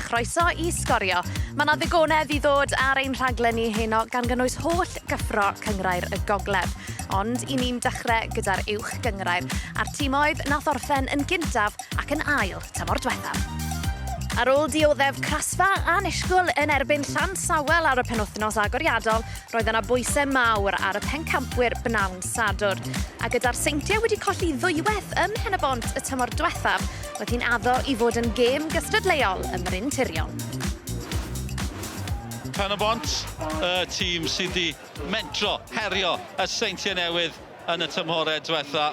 chroeso i Sgorio. Mae 'na ddigonedd i ddod ar ein rhaglen ni heno gan gynnwys holl gyffro Cynghrair y Gogledd. Ond i ni'n dechrau gyda'r Uwch Gynghrair a'r timoedd nath orffen yn gyntaf ac yn ail tymor diwethaf. Ar ôl dioddef crasfa annisgwyl yn erbyn Llansawel ar y penwythnos agoriadol, roedd yna bwysau mawr ar y pencampwyr bnawn Sadwrn. A gyda'r Seintiau wedi colli ddwywaith ym Mhen-y-bont y tymor diwethaf, roedd hi'n addo i fod yn gêm gystadleuol ym Mryn Tirion. Pen-y-bont, y tîm sydd wedi mentro herio y Seintiau Newydd yn y tymhorau diwetha.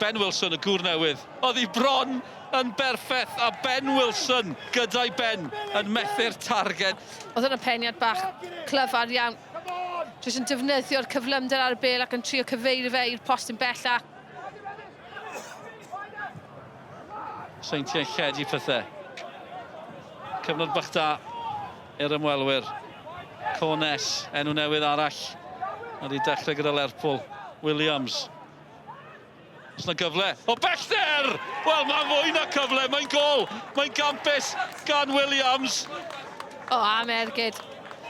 Ben Wilson, y gŵr newydd, oedd hi bron yn berffaith a Ben Wilson gyda'i ben yn methu'r targed. Oedd yna peniad bach clyfar iawn. Jyst yn defnyddio'r cyflymder ar y bêl ac yn trio cyfeirio fe i'r postyn bella. Seintiau lledu pethau. Cyfnod bach da i'r ymwelwyr. Cornes, enw newydd arall. Wedi dechrau gyda Lerpwl. Williams. Os na gyfle. O bellter! Wel, mae'n fwy na cyfle, mae'n gol. Mae'n gampus gan Williams. O, am ergyd.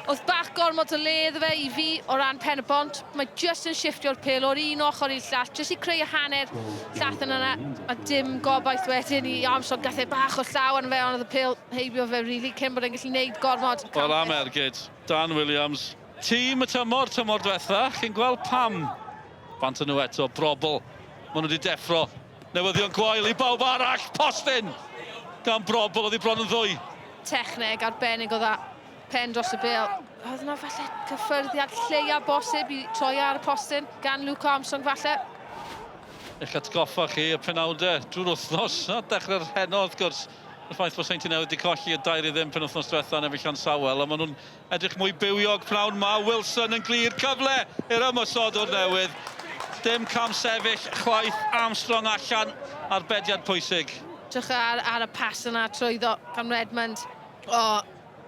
Oedd bach gormod o le iddo fe i fi o ran pen y bont. Mae jyst yn shifftio'r pêl o'r un ochr i'r llall, jyst i creu y hanner llath yna. A dim gobaith wedyn i Armstrong. Gath e bach o llaw arno fe, ond oedd y pêl heibio fe, really, cyn bod e'n gallu neud gormod. Wel, am ergyd. Dan Williams. Tîm y tymor, tymor diwetha. Chi'n gweld pam Bant â nhw eto, Brobl. Maen nhw wedi deffro. Newyddion gwael i bawb arall. Postyn gan Brobl, oedd hi bron yn ddwy. Techneg arbennig o dda. Pen dros y bêl. Oedd yna falle cyffyrddiad lleia bosib i troi ar y postyn gan Luke Armstrong falle. Eich atgoffa chi y penawdau drwy'r wythnos a dechrau'r heno wrth gwrs. Y ffaith bod Seintiau Newydd wedi colli y 2-0 penwythnos diwetha yn erbyn Llansawel, a maen nhw'n Edrych mwy bywiog pnawn 'ma. Wilson yn glir. Cyfle i'r ymosodwr newydd. Dim cam sefyll chwaith. Armstrong allan. Arbediad pwysig. Drych ar, ar y pas yna trwyddo gan Redmond. O,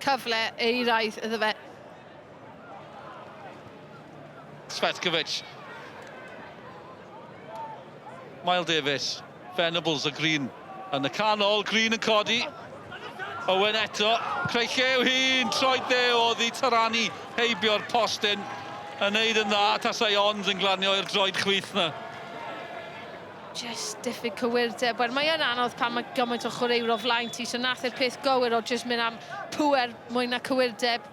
cyfle euraidd iddo fe. Cvetkovic. Mael Davies, Venables a Green yn y canol. Green yn codi. Owen eto. Creu lle i'w hun. Troed dde oddi Tarani heibio'r postyn. Yn neud yn dda. Tasai ond yn glanio i'r droed chwith na. Just diffyg cywirdeb. Wel, mae yn anodd pan mae gymaint o chwaraewyr o flaen ti, so nath e'r peth gywir o just mynd am pŵer mwy na cywirdeb.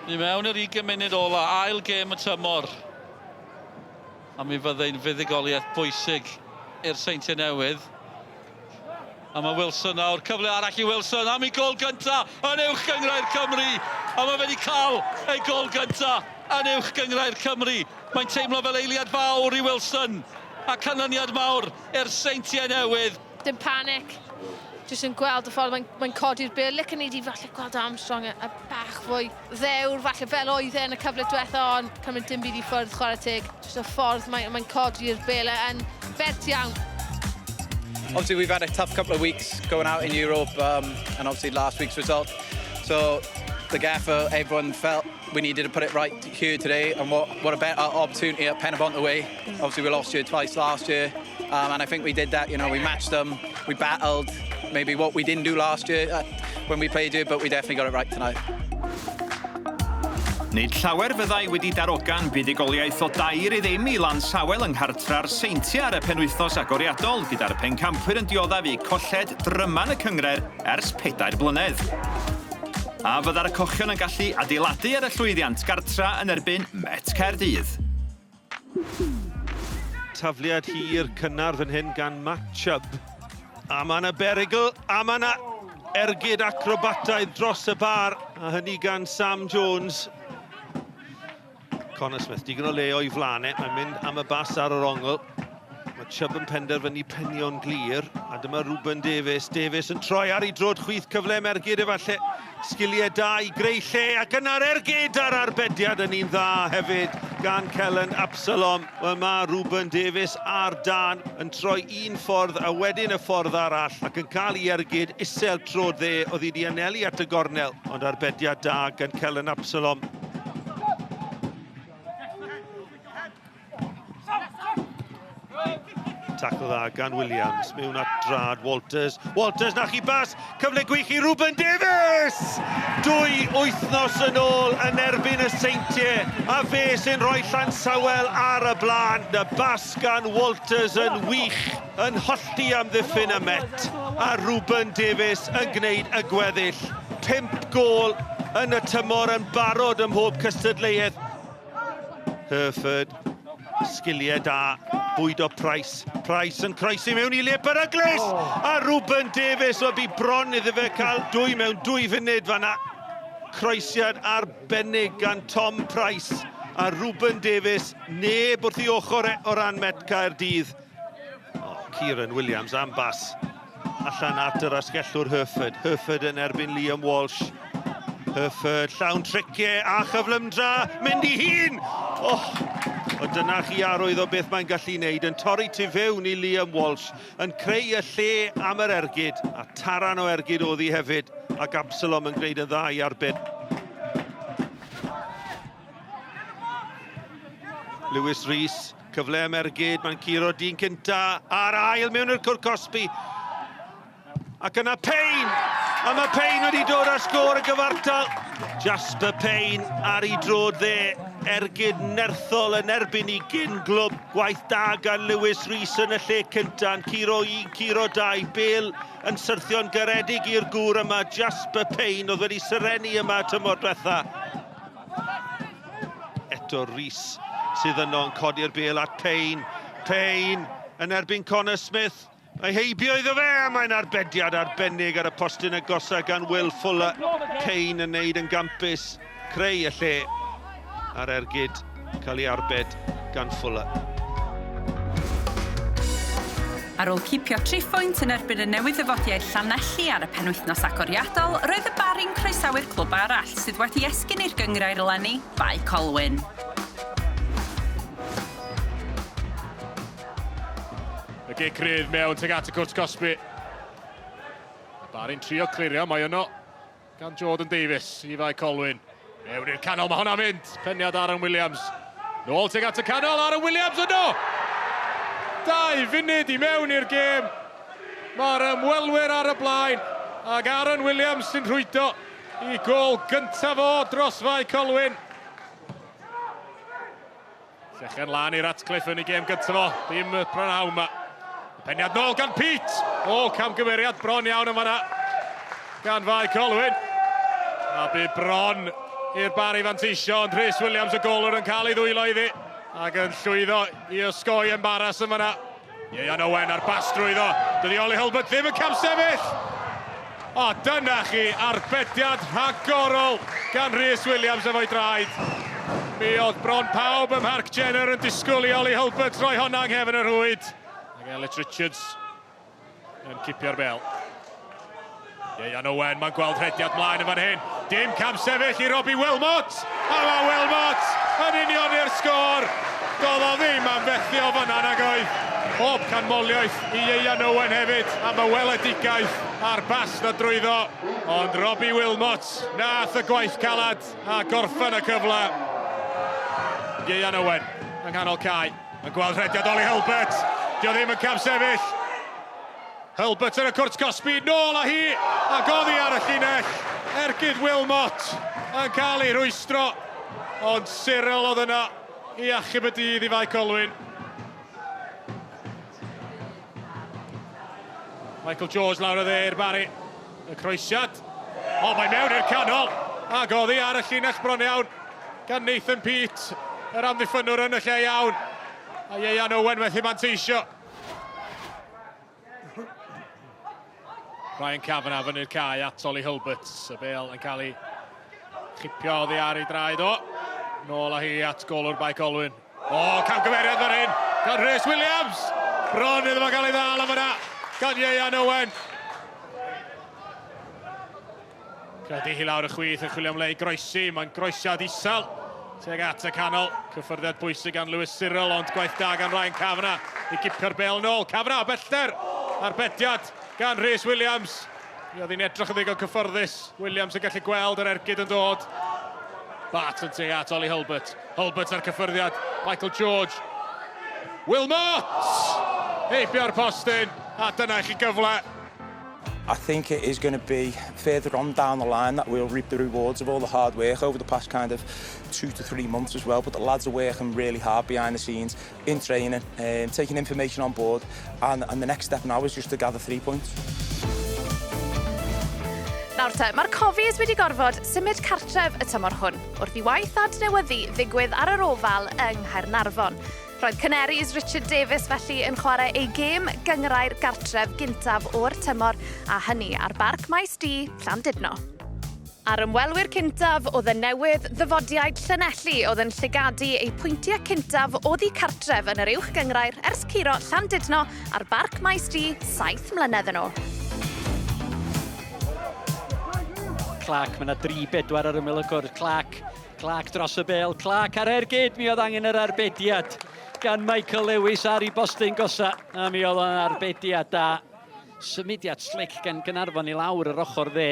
Ni mewn i'r 20 munud ola, ail gêm y tymor. A mi fyddai'n fuddugoliaeth bwysig i'r Seintiau Newydd. A mae Wilson nawr, cyfle arall i Wilson am ei gol gynta yn Uwch Gynghrair Cymru. A mae fe wedi cael ei gol gynta yn Uwch Gynghrair Cymru. Mae'n teimlo fel eiliad fawr i Wilson a canlyniad mawr i'r Seintiau Newydd. Dim panic, jyst yn gweld y ffordd mae'n mae codi'r bêl. Licen i di falle gweld Armstrong y, y bach fwy ddewr, falle fel oedd e yn y cyfle diwetha, ond cymryd dim byd i ffwrdd, chwarae teg. Jyst y ffordd mae'n mae codi'r bêl e yn bert iawn. Obviously, we've had a tough couple of weeks going out in Europe and obviously last week's result. So the gaffer, everyone felt we needed to put it right here today, and what a better opportunity at Penybont away. Obviously, we lost here twice last year, and I think we did that. You know, we matched them, we battled, maybe what we didn't do last year when we played here, but we definitely got it right tonight. Nid llawer fyddai wedi darogan buddugoliaeth o 2-0 i Lansawel yng nghartra'r Seintiau ar y penwythnos agoriadol, gyda'r pencampwyr yn dioddef eu colled dryman y cynghrair ers pedair blynedd. A fydda'r cochion yn gallu adeiladu ar y llwyddiant gartra yn erbyn Met Caerdydd? Tafliad hir cynnar fan hyn gan Matt Chubb. A mae yna berygl, a mae yna ergyd acrobataidd dros y bar, a hynny gan Sam Jones. Connor Smith, digon o le o'i flaen e, mae'n mynd am y bas ar yr ongl. Mae Chubb yn penderfynu penio'n glir, a dyma Ruben Davies. Davies yn troi ar ei droed chwith, cyfle am ergyd efallai. Sgiliau da i greu lle, ac yna'r ergyd a'r arbediad yn un dda hefyd gan Kellen Absalom. Wel, mae Ruben Davies ar dan yn troi un ffordd a wedyn y ffordd arall, ac yn cael ei ergyd isel troed dde, oedd hi wedi anelu at y gornel, ond arbediad da gan Kellen Absalom. Tacl dda gan Williams, mewn at drad Walters. Walters, na chi bas! Cyfle gwych i Ruben Davies! Dwy wythnos yn ôl yn erbyn y Seintiau, a fe sy'n rhoi Llansawel ar y blaen. Y bas gan Walters yn wych, yn hollti amddiffyn y Met, a Ruben Davies yn gwneud y gweddill. 5 gôl yn y tymor yn barod ym mhob cystadleuaeth. Hereford, sgiliau da, bwydo Price. Price yn croesi mewn i le beryglus! Oh. A Ruben Davies, o bu bron iddo fe cael dwy mewn dwy funud fanna. Croesiad arbennig gan Tom Price a Ruben Davies, neb wrth ei ochr e o ran Met Caerdydd. Oh, Kieran Williams am bas allan at yr asgellwr Hereford. Hereford yn erbyn Liam Walsh. Hereford llawn triciau a chyflymdra, mynd i hun! Oh, o dyna chi arwydd o beth mae'n gallu wneud, yn torri tu fewn i Liam Walsh, yn creu y lle am yr ergyd, a taran o ergyd oedd hi hefyd, ac Absalom yn gwneud yn dda i arbed. Lewis Rees, Cyfle am ergyd, mae'n curo dyn cynta a'r ail mewn i'r cwr cosbi. Ac yna Payne! A mae Payne wedi dod ar sgôr y gyfartal. Jasper Payne ar ei drod dde, ergyd nerthol yn erbyn i gyn glwb. Gwaith da gan Lewis Rees yn y lle cynta, yn curo un, curo dau. Bale yn syrthio'n garedig i'r gŵr yma, Jasper Payne, oedd wedi serennu yma tymor diwetha. Eto Rees sydd yno yn codi'r bêl at Payne. Payne yn erbyn Connor Smith. Mae heibio iddo fe, a mae'n arbediad arbennig ar y postyn agosa gan Will Fuller. Payne yn neud yn gampus, creu y lle ar ergyd cael ei arbed gan Fuller. Ar ôl cipio triphwynt yn erbyn y newydd-ddyfodiaid Llanelli ar y penwythnos agoriadol, roedd y Barri'n croesawu'r clwb arall sydd wedi esgyn i'r gynghrair eleni, Bae Colwyn. Y gic rydd mewn tuag at y cwrt cosbi. Y Barri'n trio clirio, mae yno gan Jordan Davies i Fae Colwyn. Mewn i'r canol, mae hwnna'n mynd. Peniad Aaron Williams. Nôl tuag at y canol, Aaron Williams yno! 2 funud i mewn i'r gêm. Mae'r ymwelwyr ar y blaen. Ac Aaron Williams sy'n rhwydo i gôl gyntaf o dros Fae Colwyn. Llechen lan i Ratcliffe yn ei gêm gyntaf o, ddim y prynhawn yma. Y peniad nôl gan Pete! O, camgymeriad bron iawn yn fanna gan Fae Colwyn. A bu bron i'r Barri fanteisio, ond Rhys Williams y golwr yn cael ei ddwylo iddi ac yn llwyddo i osgoi embaras yn fanna. Ieuan Owen a'r bas drwyddo. Dydy Ollie Hulbert ddim yn camsefyll! O, dyna chi arbediad rhagorol gan Rhys Williams efo'i draed. Mi oedd bron pawb ym Mharc Jenner yn disgwyl i Ollie Hulbert roi honna yng nghefn y rhwyd. Ac Elliot Richards yn cipio'r bel. Ieuan Owen, mae'n gweld rhediad mlaen yn fan hyn. Dim camsefyll i Robbie Wilmot! A mae Wilmot yn unioni'r sgôr! Doedd o ddim am fethu o fanna nag oedd. Pob canmoliaeth i Ieuan Owen hefyd am y weledigaeth a'r bas na drwyddo. Ond Robbie Wilmot nath y gwaith calad a gorffen y cyfle. Ieuan Owen yng nghanol cae. Mae'n gweld rhediad Ollie Hulbert. Dio ddim yn camsefyll. Hulbert yn y cwrt cosbi, nôl â hi, ac oddi ar y llinell, ergyd Wilmot yn cael ei rhwystro, ond Cyril oedd yna i achub y dydd i Fae Colwyn. Michael George lawr y dde i'r Barri, y croesiad, o mae mewn i'r canol, ac oddi ar y llinell bron iawn gan Nathan Peate, yr amddiffynnwr yn y lle iawn, a Ieuan Owen methu manteisio. Ryan Kavanagh fyny'r cae at Ollie Hulbert. Y bel yn cael ei chipio oddi ar ei draed o. Nôl â hi at golwr Bae Colwyn. O, camgymeriad fan hyn gan Rhys Williams! Bron iddo fo gael ei ddal am yna gan Ieuan Owen. Credu hi lawr y chwith yn chwilio am le i groesi. Mae'n groesiad isel tuag at y canol. Cyffyrddiad bwysig gan Lewis Cyril, ond gwaith da gan Ryan Kavanagh i gipio'r bel nôl. Kavanagh o bellter! Arbediad gan Rhys Williams. Mi oedd hi'n edrych yn ddigon cyfforddus. Williams yn gallu gweld yr ergyd yn dod. Barton tuag at Ollie Hulbert. Hulbert ar cyffyrddiad. Michael George. Wilmot! Heibio'r postyn. A dyna i chi gyfle. I think it is going to be further on down the line that we'll reap the rewards of all the hard work over the past kind of 2 to 3 months as well. But the lads are working really hard behind the scenes, in training, taking information on board, and the next step now is just to gather 3 points. Nawr te, mae'r Cofis wedi gorfod symud cartref y tymor hwn, wrth i waith adnewyddu ddigwydd ar yr Ofal yng Nghaernarfon. Roedd Canaries Richard Davies felly yn chwarae ei gêm gynghrair gartref gyntaf o'r tymor, a hynny ar Barc Maes D, Llandudno. A'r ymwelwyr cyntaf oedd y newydd ddyfodiaid Llanelli oedd yn llygadu eu pwyntiau cyntaf oddi cartref yn yr uwch gynghrair ers curo Llandudno ar Barc Maes D 7 mlynedd yn ôl. Clark, mae yna 3-4 ar ymyl y cwrt. Clark, Clark dros y bel. Clark ar ergyd, mi oedd angen yr arbediad gan Michael Lewis ar ei bostyn gosa. A mi oedd o'n arbediad da. Symudiad slick gan Gaernarfon i lawr yr ochr dde.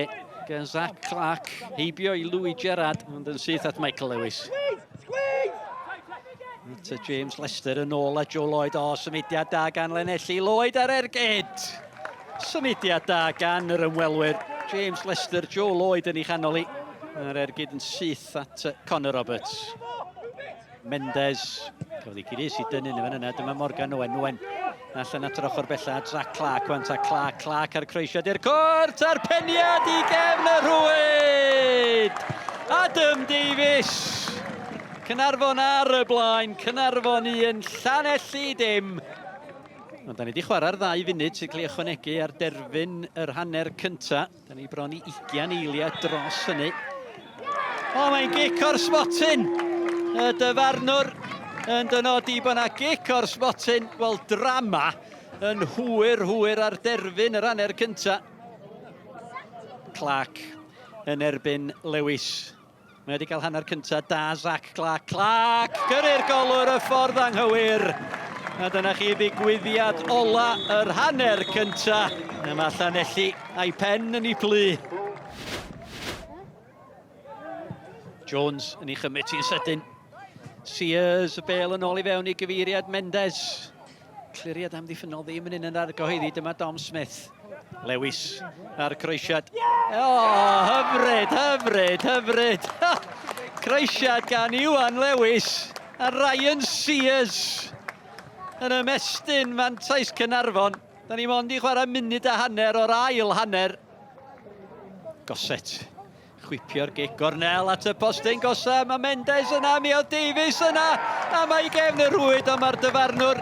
Gan Zach Clark, heibio i Louis Gerrard, ond yn syth at Michael Lewis. At James Lester yn ôl a Joe Lloyd. O, symudiad da gan Llanelli. Lloyd ar ergyd! Symudiad da gan yr ymwelwyr. James Lester, Joe Lloyd yn ei chanol hi. Yr ergyd yn syth at Connor Roberts. Mendes, cafodd ei gyrru i dynnu yn fan yna. Dyma Morgan Owen. Owen allan at yr ochr bella at Zach Clark. Wan ta Clark, Clark ar croesiad i'r cwrt a'r peniad i gefn y rhwyd! Adam Davies! Caernarfon ar y blaen, Caernarfon 1, Llanelli dim. Ond da ni wedi chwarae'r ddau funud sy'n cael ei ychwanegu ar derfyn yr hanner cynta. Da ni bron i 20 eiliad dros hynny. O, mae'n gic o'r smotyn! Y dyfarnwr yn dynodi bod yna gic o'r smotyn. Wel, drama yn hwyr, hwyr ar derfyn yr hanner cynta. Clark yn erbyn Lewis. Mae wedi cael hanner cynta da, Zach Clark. Clark, gyrru'r golwr y ffordd anghywir. A dyna chi ddigwyddiad ola yr hanner cynta. A mae Llanelli a'i pen yn ei plu. Jones yn ei chymryd hi'n sydyn. Sears, y bel yn ôl i fewn i gyfeiriad Mendes. Cliriad amddiffynnol ddim yn un yn argyhoeddi. Dyma Dom Smith. Lewis a'r croesiad. O, oh, hyfryd, hyfryd, hyfryd. Croesiad gan Iwan Lewis a Ryan Sears yn ymestyn mantais Caernarfon. Da ni mond i chwarae munud a hanner o'r ail hanner. Gosset. Chwipio'r gic gornel at y postyn gosa. Mae Mendes yna, mi oedd Davies yna. A mae i gefn y rhwyd, ond mae'r dyfarnwr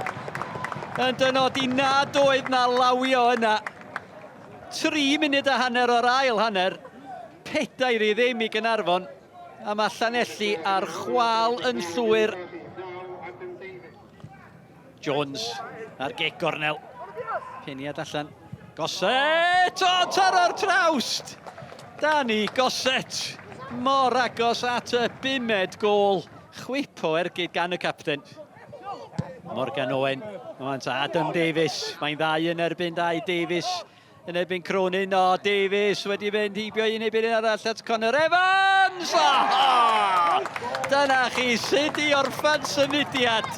yn dynodi nad oedd na lawio yna. 3 munud a hanner o'r ail hanner. 4-0 i Gaernarfon. A mae Llanelli ar chwal yn llwyr. Jones ar gic gornel. Peniad allan. Gosset! O, taro'r trawst! Danny Gosset! Mor agos at y bumed gol. Chwip o ergyd gan y capten. Morgan Owen. Wan ta Adam Davies. Mae'n ddau yn erbyn dau. Davies yn erbyn Cronin. O, Davies wedi mynd heibio un erbyn un arall at Connor Evans! Oh! Dyna chi sut i orffan symudiad.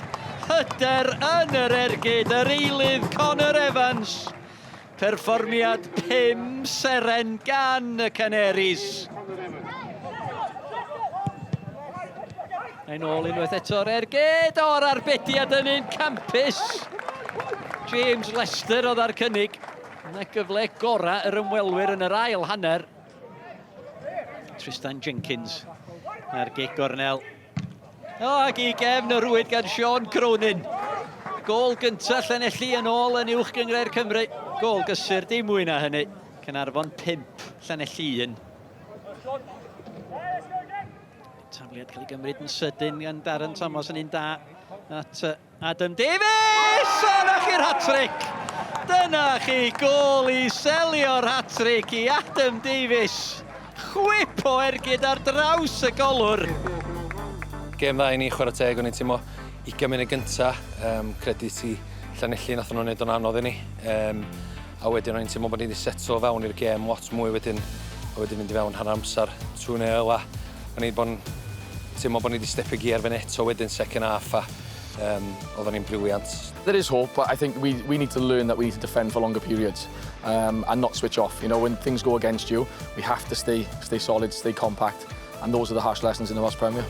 Hyder yn yr ergyd, yr eilydd Connor Evans. Perfformiad pum seren gan y Canaries. Mae'n ôl unwaith eto'r ergyd o'r arbediad yn un campus. James Lester oedd ar cynnig. Yna gyfle gorau yr ymwelwyr yn yr ail hanner. Tristan Jenkins ar gic gornel. O, ac i gefn y rwyd gan Sean Cronin. Gôl gyntaf Llanelli yn ôl yn uwch gynghrair Cymru. Gôl gysur, dim mwy na hynny. Caernarfon 5, Llanelli 1. Tafliad cael ei gymryd yn sydyn gan Darren Thomas yn un da at Adam Davies! O, na chi'r hat-trick! Dyna chi gôl i selio'r hat-trick i Adam Davies. Chwip o ergyd ar draws y golwr. Gêm dda i ni, chwarae teg, o'n i'n teimlo 20 munud gynta, credit i Llanelli, nath nhw'n neud o'n anodd i ni. A wedyn o'n i'n teimlo bod ni wedi setlo fewn i'r gêm lot mwy wedyn, a wedyn mynd i fewn hanner amser 2-0 a o'n i'n bod yn teimlo bod ni wedi stepio gear fyny eto wedyn second half a Um, oedden ni'n brilliant. There is hope, but I think we, we need to learn that we need to defend for longer periods um, and not switch off. You know, when things go against you, we have to stay, stay solid, stay compact, and those are the harsh lessons in the Welsh Premier.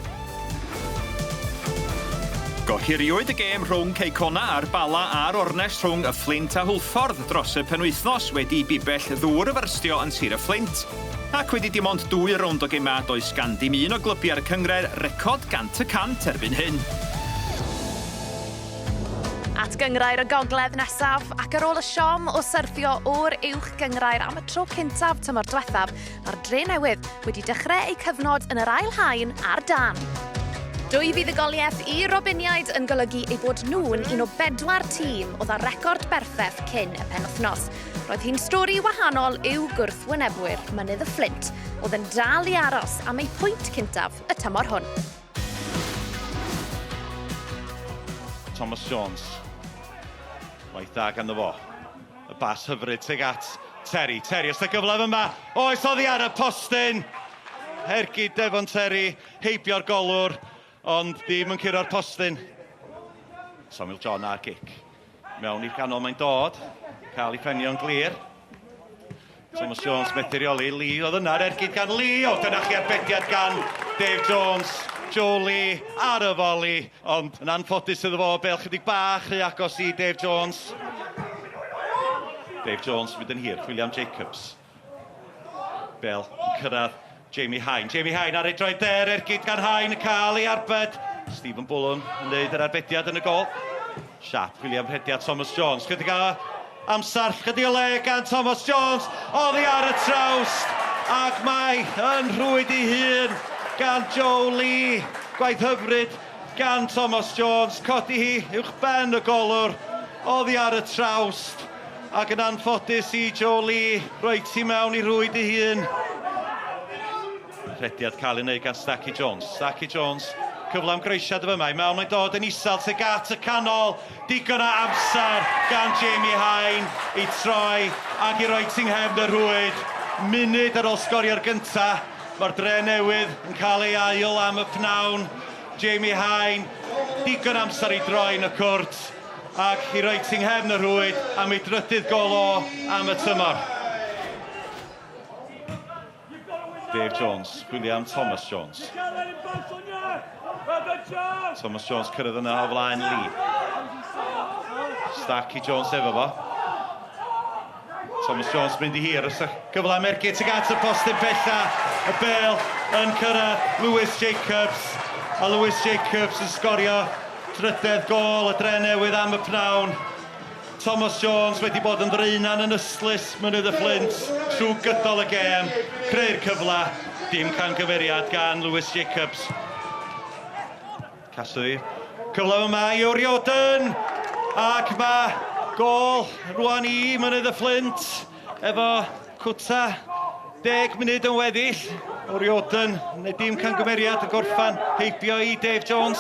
Gohiriwyd y gêm rhwng Cei Connah a'r Bala a'r ornest rhwng y Fflint a Hwlffordd dros y penwythnos wedi i bibell ddŵr fyrstio yn Sir y Fflint. Ac wedi dim ond dwy rownd o gemau does gan dim un o glybiau'r cynghrair record 100% erbyn hyn. At Gynghrair y Gogledd nesaf, ac ar ôl y siom o syrthio o'r Uwch Gynghrair am y tro cyntaf tymor diwethaf, mae'r Dre Newydd wedi dechrau eu cyfnod yn yr ail haen ar dan. Dwy fuddugoliaeth i Robiniaid yn golygu eu bod nhw'n un o bedwar tîm oedd â record berffeth cyn y penwythnos. Roedd hi'n stori wahanol i'w gwrthwynebwyr Mynydd y Fflint, oedd yn dal i aros am eu pwynt cyntaf y tymor hwn. Thomas Jones. Waith da ganddo fo. Y bas hyfryd tuag at Terry. Terry, os da gyfle yma. Oes, oddi ar y postyn. Ergyd Devon Terry, heibio'r golwr, ond ddim yn curo'r postyn. Samuel John a'r gic. Mewn i'r canol mae'n dod. Cael ei phenio'n glir. Thomas Jones methu reoli. Lee oedd yna, yr ergyd gan Lee. O, dyna chi arbediad gan Dave Jones. Joe Lee ar y foli, ond yn anffodus iddo fo, bel chydig bach rhy agos i Dave Jones. Dave Jones mynd yn hir, William Jacobs. Bel yn cyrraedd Jamie Hine. Jamie Hine ar ei droed der, ergyd gan Hine, cael ei arbed. Stephen Bullen yn neud yr arbediad yn y gol. Sharp, William rhediad Thomas Jones. Chydig o amser, chydig o le gan Thomas Jones. Oddi ar y trawst. Ac mae yn rhwyd ei hun gan Joe Lee. Gwaith hyfryd gan Thomas Jones. Codi hi uwch ben y golwr. Oddi ar y trawst. Ac yn anffodus i Joe Lee, roi ti mewn i rwyd ei hun. Rhediad cael ei wneud gan Starkey Jones. Starkey Jones, cyfle am groesiad y fyma. I mewn mae'n dod yn isel tuag at y canol. Digon o amser gan Jamie Hine i troi ac i roi tinghefn y rhwyd. Munud ar ôl sgorio'r gynta, mae'r dre newydd yn cael ei ail am y pnawn. Jamie Hine, digon amser i droi yn y cwrt ac i roi tinghefn y rhwyd am ei drydydd gol o am y tymor. Dave Jones, William Thomas Jones. Thomas Jones cyrraedd yna o flaen Lee. Starkey Jones efo fo. Thomas Jones mynd i hir. Os gyfle am ergyd tuag at y postyn pella. Y bel yn cyrraedd Lewis Jacobs. A Lewis Jacobs yn sgorio trydedd gol y dre newydd am y pnawn. Thomas Jones wedi bod yn ddraenan yn ystlys Mynydd y Fflint trwy gydol y gêm, creu'r cyfle, dim camgymeriad gan Lewis Jacobs. Cassidy, cyfle yma i O'Riordan, ac mae gol rwan i Mynydd y Fflint efo cwta 10 munud yn weddill. O'Riordan, neu dim camgymeriad yn gorffan heibio i Dave Jones.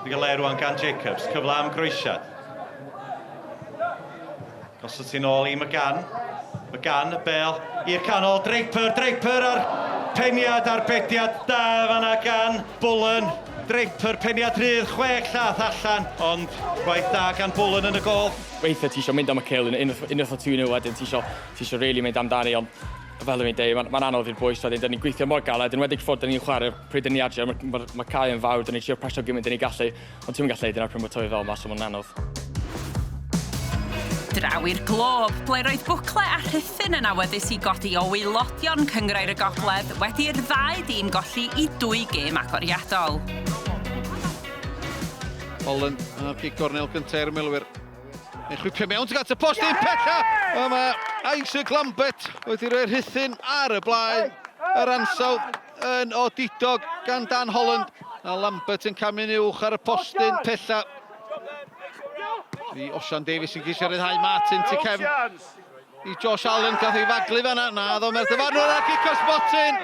Digon le rwan gan Jacobs, cyfle am groesiad. Gosod ti'n ôl i McGann. McGann, y bel i'r canol. Draper, Draper ar peniad ar bediad da fanna gan Bullen. Draper, peniad rhydd, chwech llath allan, ond gwaith da gan Bullen yn y gol. Weithiau ti eisiau mynd am y kill, unwaith o 2-0 wedyn ti eisiau ti eisiau really mynd amdani, ond fel o'n i'n deud, mae'n ma anodd i'r boys, wedyn, dyn ni'n gweithio mor galed, yn enwedig ffordd dyn ni'n chwarae pryd dyn ni adre, mae'r ma, ma cae yn fawr, dyn ni'n trio presio gymaint dyn ni'n gallu, ond ti'n gallu dyna'r pryd mae tywydd fel yma, so mae'n anodd. Draw i'r Glob, ble roedd Bwcle a Rhuthun yn awyddus i godi o waelodion Cynghrair y Gogledd wedi i'r ddau dîm golli i dwy gêm agoriadol. Holland a'r gic gornel gyntaf i'r milwyr. Yn chwipio mewn tuag at y post un pella. A mae Isaac Lambert wedi rhoi'r rhuthun ar y blaen. Yr ansawdd yn odidog gan Dan Holland. A Lambert yn camu'n uwch ar y postyn pella. I Osian Davies yn ceisio rhyddhau Martin tu cefn. I Josh Allen, gath ei faglu fanna. Na, ddo, mae'r dyfarnwr ar gic o'r sbotyn.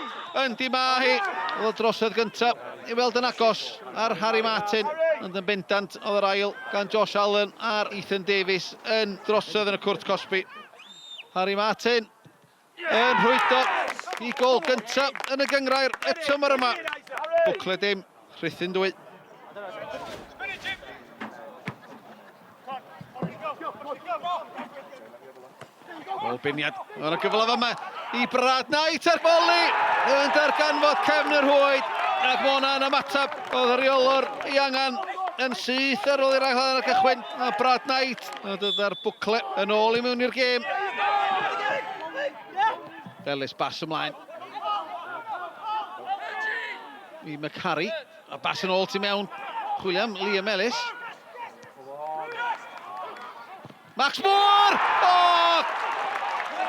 Yndi ma hi. Oedd o drosedd gyntaf i weld yn agos ar Harry Martin. Ond yn bendant oedd yr ail gan Josh Allen a'r Ethan Davies yn drosedd yn y cwrt cosbi. Harry Martin yn rhwydo i gol gyntaf yn y gynghrair y tymor yma. Bwcle dim, Rhuthun dwy. Ôl beniad. Mae yna gyfle fama i Brad Knight ar foli yn darganfod cefn yr rhwyd ac mae hwnna'n ymateb oedd y rheolwr ei angen yn syth ar ôl i'r ail hanner cychwyn a Brad Knight yn dod â'r bwcle yn ôl i mewn i'r gêm. Ellis bas ymlaen i McCarry a bas yn ôl tu mewn chwilio am Liam Ellis. Max Moore! O!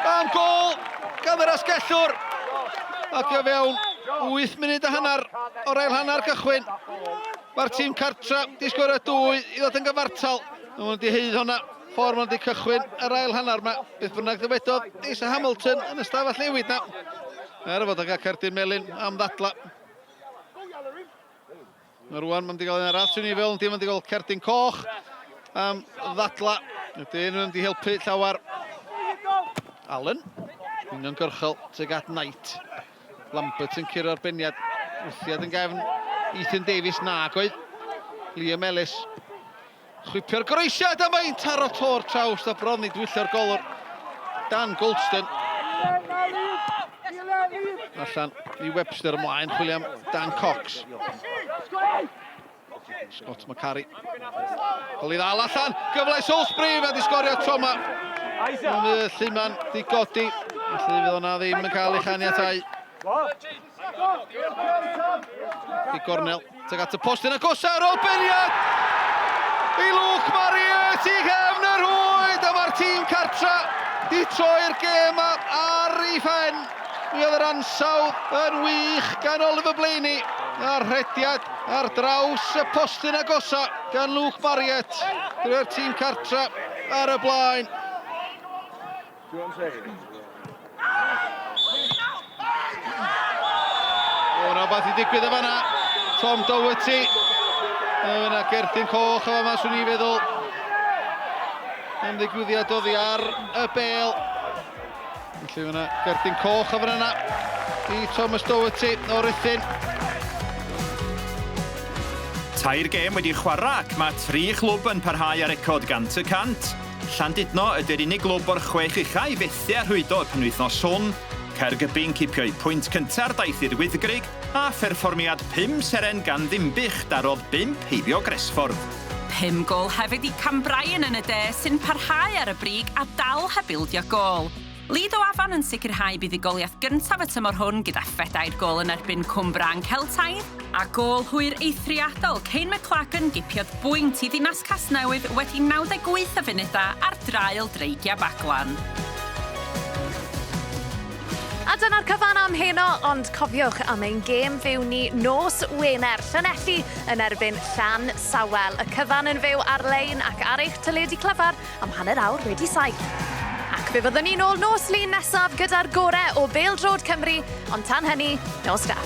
Am gol gan yr asgellwr. Ac o fewn 8 munud a hanner o'r ail hanner cychwyn. Mae'r tîm cartra di sgorio dwy i ddod yn gyfartal. Maen nhw wedi haeddu hwnna. Ffordd maen nhw wedi cychwyn yr ail hanner yma. Beth bynnag ddywedodd Asa Hamilton yn y stafell newid na. Er fod o'n cael cerdyn melyn am ddadla. Mae rwan, mae'n wedi cael un arall, swn i fel, dim wedi cael cerdyn coch am ddadla. Ydyn nhw'n wedi helpu llawer. Allen, union gyrchol tuag at Knight. Lambert yn curo'r beniad. Wthiad yn gefn Ethan Davies, nag oedd. Liam Ellis. Chwipio'r groesiad a mae'n taro to'r trawst a bron i dwyllo'r golwr. Dan Goldston. Allan i Webster ymlaen, chwilio am Dan Cox. Scott McCarry. Cael ei ddal allan, gyfle i Salisbury, fe di sgorio tro yma. Mae Lluman di godi, felly fydd o'na ddim yn cael ei chaniatau. I gornel, tuag at y postyn agosa ar ôl beniad i Luke Marriott i gefn y rhwyd a mae'r tîm cartra di troi'r gêm ar ei phen. Mi oedd yr ansawdd yn wych gan Oliver Blaney a'r rhediad ar draws y postyn agosa gan Luke Marriott drwy'r tîm cartra ar y blaen. O, na beth i digwydd o fanna. Tom Doherty. Yna gerdyn coch o fanna, swn i'n feddwl. Yn ddigwyddiad oddi ar y bel. Felly fyna gerdyn coch o fanna i Thomas Doherty o Ruthun. Tair gêm wedi chwarae ac mae tri chlwb yn parhau ar record 100%. Llandudno ydy'r unig glwb o'r chwech ucha i fethu â rhwydo y penwythnos hwn. Caergybi'n cipio'u pwynt cynta ar daith i'r Wyddgrug, a pherfformiad pum seren gan Ddinbych darodd bump heibio Gresffordd. Pum gôl hefyd i Cambrian yn y de sy'n parhau ar y brig a dal heb ildio gôl. Lido Afan yn sicrhau buddugoliaeth gyntaf y tymor hwn gyda phedair gôl yn erbyn Cwmbrân Celtaidd, a gôl hwyr eithriadol Kane McLagan gipiodd bwynt i Ddinas Casnewydd wedi 98 o funudau ar draul Dreigiau Baglan. A dyna'r cyfan am heno, ond cofiwch am ein gêm fyw ni nos Wener, Llanelli yn erbyn Llansawel. Y cyfan yn fyw ar-lein ac ar eich teledu clyfar am 7:30. Ac fe fyddwn ni nôl nos Lun nesaf gyda'r gore o Bêl-droed Cymru, ond tan hynny, nos da.